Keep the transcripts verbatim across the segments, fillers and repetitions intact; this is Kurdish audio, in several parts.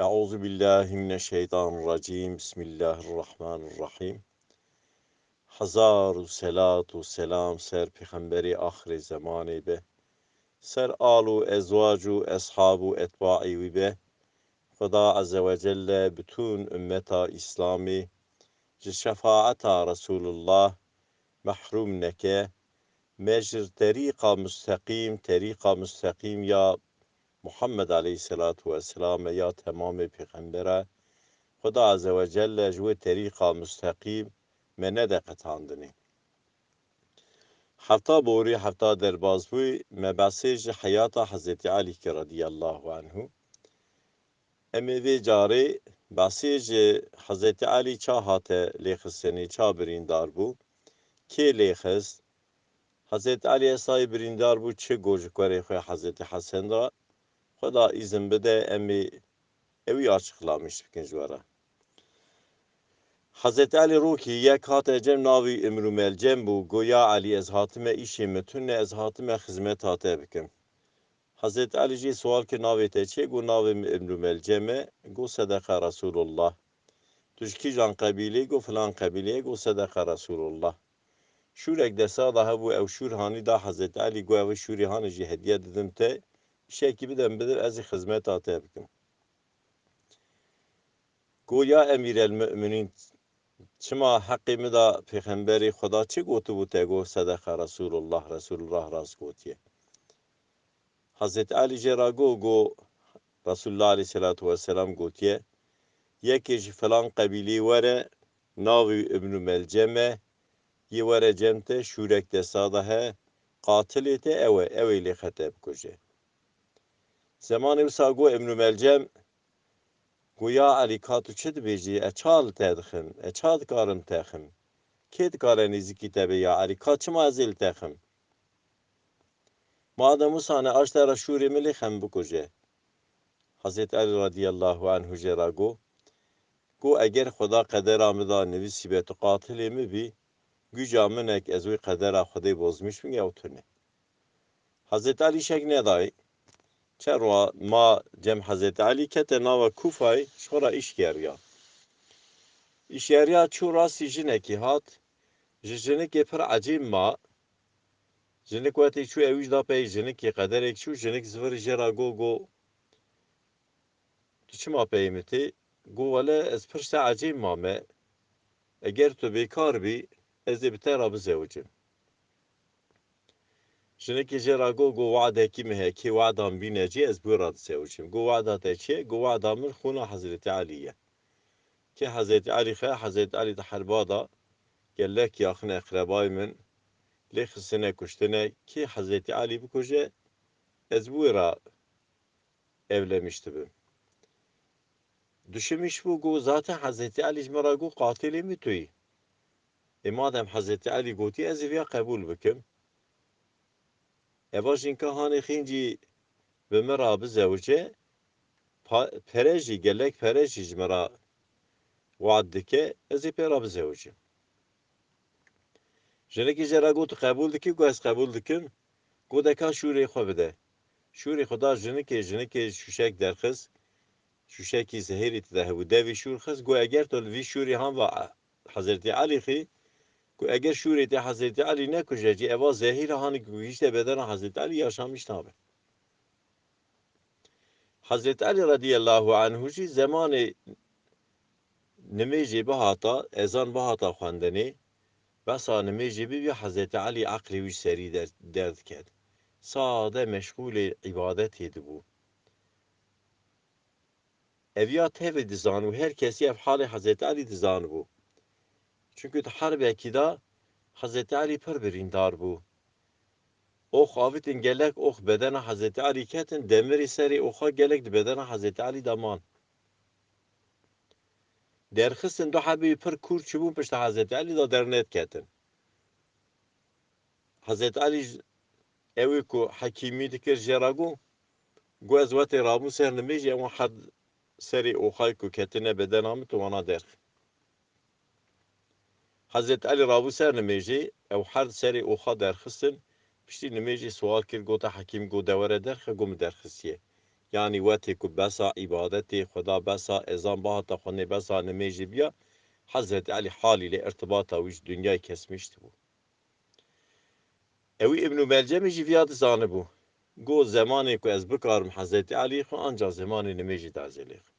Eûzubillahimineşşeytanirracîm. Bismillahirrahmanirrahîm. Hezar û selat û selam ser Pêxemberê axirê zemanê be, ser al û ezwac û eshab û etbaî wî be. Xuda Azze ve Celle bütün ümmeta Îslamî ji şefaeta Resulullah mehrûm neke, me ji terîqa musteqîm, terîqa musteqîm ya Muhammed aleyhisselatu vesselam e, ya temamê pêxembera. Xuda Azze ve Celle ji wê terîqa musteqîm me nede qetandinê. Hefta borî, hefta derbazbûyî, me behsê ji heyata Hezretî Elî kir radiyallahu anhu. Em ê vê carê behsê ji Hezretî Elî ça hate lêxistinê, ça birîndar bû, kê lêxist? Hezretî Elî esayî birîndar bû, çi got ji kurê xwe Hezretî Hesen re? Xuda îzin bide, em ê ewî açıqlamış bikin ji we re. Hezretî Elî rokî yek hate cem, navî Imrû Melcem bû, got, ya Elî, ez hatime îşê min tune, ez hatime xizmeta te bikim. Hezretî Elî jê sual kir, navê te çi ye? Got, navê min Imrû Melcem e. Got, sedeqa Resulullah. Tu ji kîjan qebîlê? Got, filan qebîlê ye. Got, sedeqa Resulullah. Şûrek desta de hebû, ew şûr hanî da Hezretî Elî, got, ev şûrê hanî jî hediye didim te, îşekî bide min bidir, ez ê xizmeta te bikim. Got, ya Emîrelmumînîn, çima heqê min da pêxemberê Xuda çi gotibû te? Got, sedeqa Resulullah, Resulullah rast gotiye. Hezretî Elî jê re got, got, Resulullah aleyhisselatu vesselam gotiye, yekê ji filan qebîlê were, navî Ibnû Melcem e, yê were cem te, şûrek desta de he, qatilê te ew e, ew ê lêxe te bikuje. Zemanê wisa got Ibnû Melcem, got, ya Elî, ka tu çi dibêjî? Ez ça li te dixim? Ez ça dikarim te xim? Kê dikare nêzîkî te be ya Elî? Ka çima ez ê li te xim? Madem wisa ne, aş te re şûrê min lêxe, min bikuje. Hezretî Elî radiyallahu anhu jê re got, got, eger Xuda qedera min da nivîsîbe tu qatilê min bî, güca min e ku ez wê qedera Xwedê bozmiş bim, ew tune. Hezretî Elî şek nedayê. Çend roj ma cem Hezretî Elî, kete nava Kûfayê, ji xwe re îş keriya. Îş keriya, çû rastî jinekî hat, ji jinikê pir ecêb ma. Jinik wetê çû, ewî jî da pey jinikê, qederek çû, jinik zivirî jê re got, got, tu çima peyê min tê? Got, wele ez pir şte ecêb mame. Eger tu bêkar bî, ez ê bi te re bizewicim. Jinikê jê re got, got, wadekî min heye, kê wada min bîne cê, ez bi wê re dizewicim. Got, wada te çi ye? Got, wada min xûna Hezretî Elî ye. Kê Hezretî Elî xe, Hezretî Elî di herba de gelek yaxin eqrebayê min lê xistine kuştine, kê Hezretî Elî bikuje, ez bi wê re evlenmiş dibim. Duşimîş bû, got, zaten Hezretî Elî ji min re got, qatilê min tu yî. Ê madem Hezretî Elî gotî, ez ê viya qebûl bikim. Eva jînka hanê xîncî bi min re bizewice, pa-, pere jî, gelek pere jî ji min re wad dike, ez ê pê re bizewicim. Jinikê jê re got, tu qebûl dikî? Got, ez qebûl dikim. Got, de ka şûrê xwe bide. Şûrê xwe da jinikê, jinikê şûşek derxist. Şûşekî zehîrî tide hebû. Devî şûr xist. Got, eger tu li vî şûrî han va Hezretî Elî xî, got, eger şûrê te Hezretî Elî nekuje cî, eva zehîr hanî ku gihîşte bedena Hezretî Elî, yaşamîş nabe. Hezretî Elî radiyallahu anhu jî zemanê nimêjê bihata, ezan bihata xwendinê, behsa nimêjê bibî, Hezretî Elî eqlê wî ji serî der-, derdiket. Sade meşxûlê îbadetê dibû. Ev ya tevî dizanibû, her kesî ev halê Hezretî Elî dizanibû. Çunku di herbekî de Hezretî Elî pir birîndar bû. Ox avîtin, gelek ox bedena Hezretî Elî ketin, demirê serê oxa gelek di bedena Hezretî Elî de man. Derxistin, du hebê pir kûr çûbûn pişta Hezretî Elî de dernediketin. Hezretî Elî ji, ew ê ku hekîmî dikir jê re got, got, ez wetê rabûm ser nimêjê, ewan her serê oxayê ku ketine bedena min, tu wana derxî. Hezretî Elî rabû ser nimêjê, ew her serê oxa derxistin, piştî nimêjê sual kir, gote, hekîm, got, de were derxe, got, min derxistiye. Yanî wetê ku besa îbadetê, Xweda besa, ezan bihata xwendê, besa nimêjê biya, Hezretî Elî halî lê irtibata wî ji dinyayê kesmîştibû. Ewî Îbnû Melcemî jî viya dizanibû. Got, zemanê ku ez bikarim Hezretî Elî xwe, anca zemanê nimêjê de ez ê lêxim.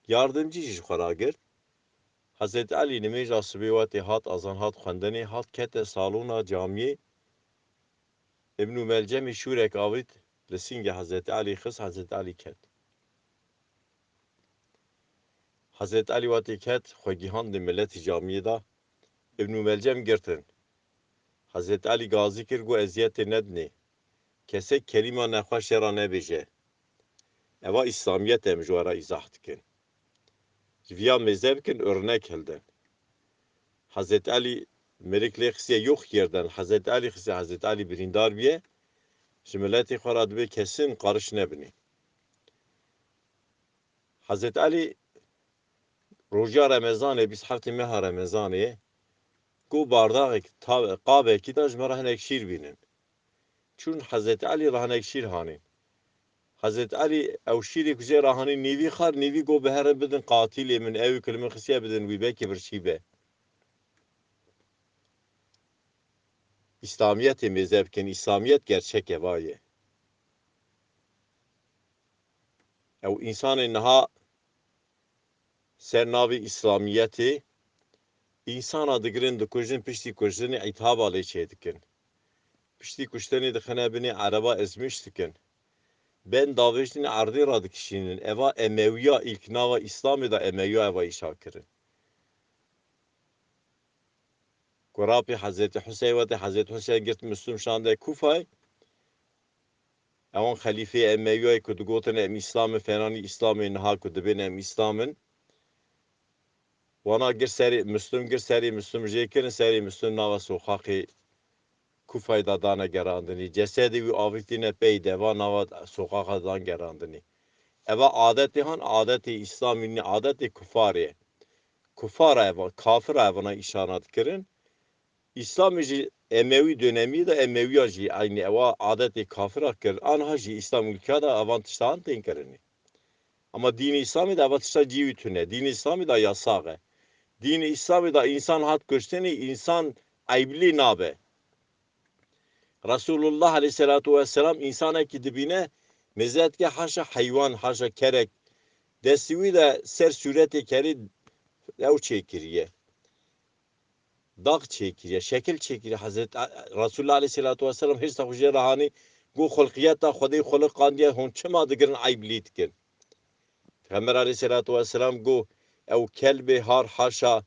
Yardimcî jî ji xwe ragirt. Hezretî Elî nimêja sibê wetê hat azan, hat xwendinê, hat kete salona camiyê. Îbnû Melcemî şûrek avît, li sîngê Hezretî Elî xist, Hezretî Elî ket. Hezretî Elî wetê ket, xwe gihand miletî camiyê de. Îbnû Melcem girtin. Hezretî Elî gazî kir, got, eziyetê nedinê. Kesek kelîma nexweş jê re nebêje. Eva Îslamiyet e, em ji we re îzah dikin. Ji viya mêze bikin, örnek hildin. Hezretî Elî mirik lê xistiye, yok yerden. Hezretî Elî xistiye, Hezretî Elî birîndar biye. Ji miletê xwe re dibê kesin qariş nebinê. Hezretî Elî roja Remezanê, bîst heftê meha Remezanê, got, bardaxek, ta-, qabekî de ji me re hinek şîr bînin. Çûn Hezretî Elî re hinek şîr hanîn. Hezretî Elî ew şîrê ku jê re hanîn nîvî xwar, nîvî got, biherin bidin qatilê min, ew ku li min xistiye bidin wî, belkî birçî be. Îslamiyetê mêze bikin, Îslamiyet gerçek e, va ye. Ew însanê niha ser navê Îslamiyetê însana digirin, dikujin, piştî kujtinê îtihaba lê çêdikin. Piştî kuştinê dixine binê ereba ezmîş dikin. Ben davêjin erdê re dikişînin. Eva Emewiya, îlk nava Îslamê de Emewiya eva îşa kirin. Ku rapê Hezretî Huseyn wete, Hezretî Huseyn girt Müslüm şande Kufay. Ewan xelîfê Emewiyayê ku digotin em Îslam in, fenanî Îslam ê niha ku dibên em Îslam in. Wana gir serê Müslüm, gir serê Müslüm jê kirin, serê Müslüm nava soqaqê Kufayê de dane gerandinî. Cesedê wî avîtîne pey deva nava soqaqa dan gerandinî. Eva adetê han, adetê Îslamî nî, adetê kufarê ye. Kufara eva, kafira evana îşana dikirin. Îslamê jî Emewî dönemî de Emewiya jî eynî ewa adetê kafira kir. Anha jî Îslam ûlka de evan tiştan tên kirinê. Ama dînê Îslamê de eva tişta cî wî tune. Dînê Îslamê de yasax e. Dînê Îslamê de însan hat kuştinê, însan eyblî nabe. Resulullah aleyhisselatu vesselam însanekî dibîne, mêze dike haşa heywan, haşa kerek. Destî wî de ser sûretê kerî ew çêkiriye. Dax çêkiriye, şekil çêkiriye. Hezret A-, Resulullah aleyhisselatu vesselam hêrsa xwe jê re hanî, got, xulqiyeta Xwedê xuliqandiye, hûn çima digirin eyb lî dikin? Peyxember aleyhisselatu vesselam got, ew kelbê har haşa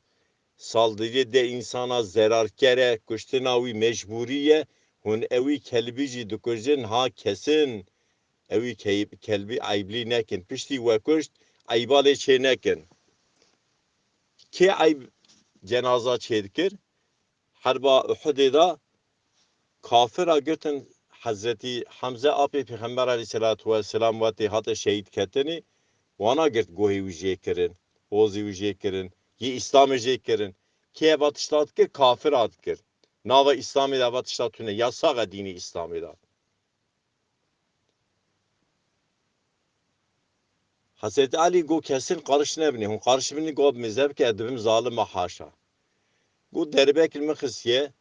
saldiriye de însana zerarker e, kuştina wî mecbûrî ye, hûn ewî kelbî jî dikujin, ha kesin ewî key-, kelbî eyblî nekin. Piştî we kuşt, eyba lê çê nekin. Kê eyb cenaza çêdikir? Herba Uhudê de kafira girtin Hezretî Hemze apê Pêxember aleyhisselatu vesselam wetê hate şehîd ketinê, wana girt gohê wî jê kirin, pozê wî jê kirin, yê Îslamê jê kirin. Kê eva tişta dikir? Kafira dikir. Nava Îslamê de eva tişta tune. Yasax e dînê Îslamê de. Hezretî Elî got, kesin qariş nebinê. Hûn qariş binî, got, mêze bike, ez dibim zalima haşa. Got, derbek li min xistiye,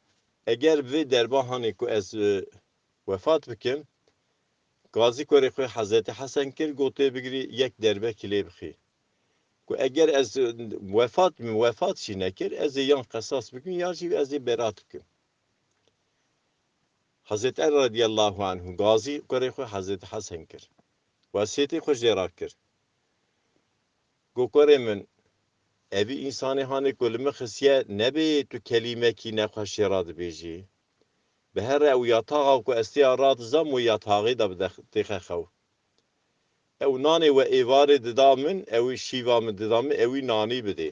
eger bi vê derba hanê ku ez, e, wefat bikim, gazî kurê xwe Hezretî Hesen kir, got, tê bigirî yek derbekî lê bixî. Ku eger ez, e, wefat bim, wefat jî nekir, ez ê yan qesas bikim, yan jî ez ê berat bikim. Hezretî Elî radiyallahu anhu gazî kurê xwe Hezretî Hesen kir. Wesiyetê xwe jê re kir. Got, kurê min, evî însanê hanê ku li min xistiye nebê tu kelîmekî nexweş jê re dibêjî. Bi here ew yataxa ku ez tê ya radizam wê yataxê de bide, têxe xew. Ew nanê we êvarê dida min, ew ê şîva min dida min, ew ê nanî bidê.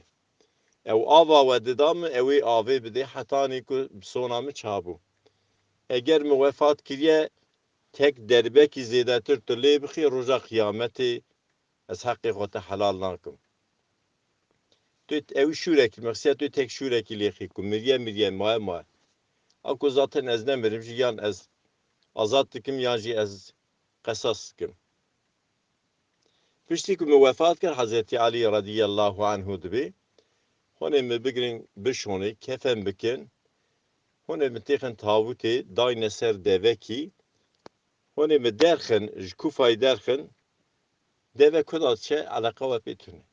Ew ava we dida min, ew ê avê bidê, hetanî ku bi sona min çabû. Eger min wefat kiriye, tek derbekî zêdetir tu lê bixî, roja qiyametê ez heqê xwe te helal nakim. Tu ewî şûrekî, mexsiya tu tek şûrekî lêxî ku miriye, miriye, maye, maye. A ku zaten ez nemirim jî, yan ez azad dikim, yan jî ez qesas dikim. Piştî ku min wefat kir, Hezretî Elî radiyallahu anhu dibê, hûn ê min bigirin, bişonê, kefen bikin, hûn ê min têxin tavûtê, dayne ser devekî, hûn ê min derxin, ji Kûfayê derxin, deve ku da diçe, eleqa we pê tune.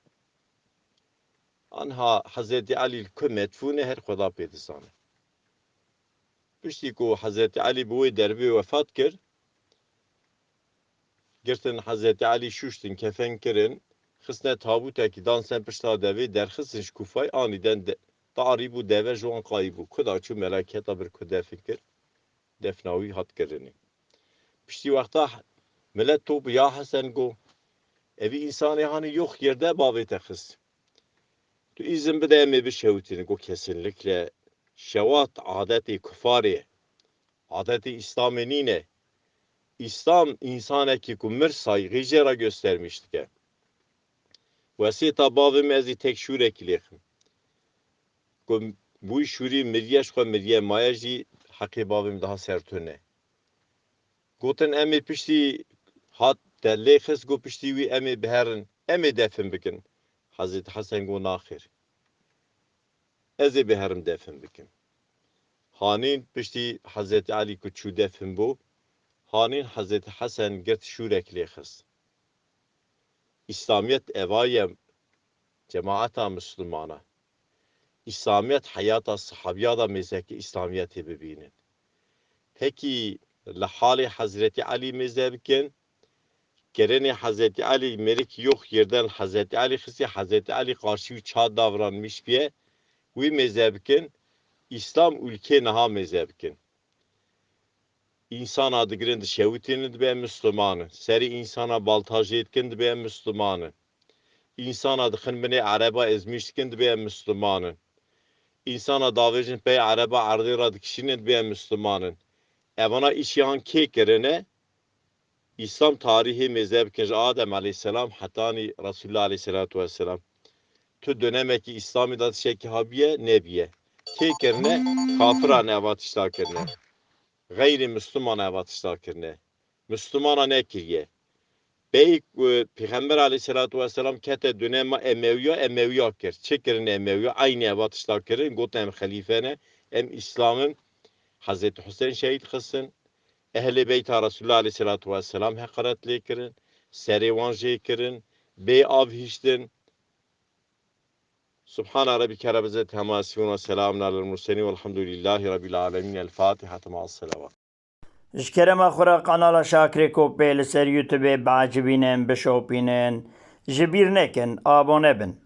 Anha Hezretî Elî li ku medfûn e, her Xweda pê dizane. Piştî ku Hezretî Elî bi wê derbê wefat kir, girtin Hezretî Elî, şûştin, kefen kirin, xistine tabûtekî, dan ser pişta devê, derxistin ji Kûfayê, anîden de, tarî bû, deve ji wan qayî bû. Ku da çû, melaketa bir ku defin kir, defna wî hat kirinê. Piştî wexta milet top, ya Hesen, got, evî însanê hanî yox yerde bavê te xist. Tu îzin bide em ê bişewitînin. Got, kesinlikle şewat adetê kufarê ye. Adetê Îslamê nîne. Îslam, însanekî ku mir, saygî jê re göstermiş dike. Wesêta bavê min, ez ê tek şûrekî lêxim. Ku bûyî şûrî, miriye, ji xwe miriye, maye jî, heqê bavê min daha ser tune. Gotin, em ê piştî, hat te lê xist, got, piştî wî em ê biherin, em ê defin bikin. Hezretî Hesen got, naxêr. Ez ê biherim defin bikim. Hanîn piştî Hezretî Elî ku çû defin bû, hanîn Hezretî Hesen girt şûrek lê xist. Îslamiyet eva ye, cemaeta Mislimana. Îslamiyet heyata sahabiya da mêze ke Îslamiyetê bibînin. Pekî li halê Hezretî Elî mêze bikin, kirinê Hezretî Elî, mêrik yox yerden Hezretî Elî xistî, Hezretî Elî qarşî wî çawa davranmiş biye, wî mêze bikin, Îslam ûlkê niha mêze bikin. Însana digirin dişewitînin dibe Mislimanin. Serê însana baltajê dikin dibe Mislimanin. Însana dixin binê ereba ezmîş dikin dibe Mislimanin. Însana davêjin pey ereba erdê re dikişînin dibe Mislimanin. Evana îşî han kê kirine? Îslam tarîhê mêze bikin ji Adem aleyhisselam hetanî Resulullah aleyhisselatu vesselam. Tu dönemekî Îslamî de tiştekî habiye, nebiye. Kê kirine? Kafiran eva tişta kirine. Xeyrî Misliman eva tişta kirine. Mislimana nekiriye. Pey ku Pêxember aleyhisselatu vesselam kete dönema Emewiya, Emewiya kir. Çi kirin Emewiya? Eynî eva tişta kirin. Gotin, em xelîfe ne, em Îslam in. Hezretî Huseyn şehîd xistin. Ehlê Beyta Resulullah aleyhisselatu vesselam heqaret lê kirin. Serê wan jê kirin. Bê av hiştin. Subhana Rabbike Rabbil İzzeti Amma Yasifun ve Selamun Alel Murselin Velhamdülillahi Rabbil Alemin. El Fatiha. Ma'as Selavat. Ji kerema xwe re kanala Şakirê Kopê li ser YouTubeê biecibînin, bişopînin. Ji bîr nekin, abone bin.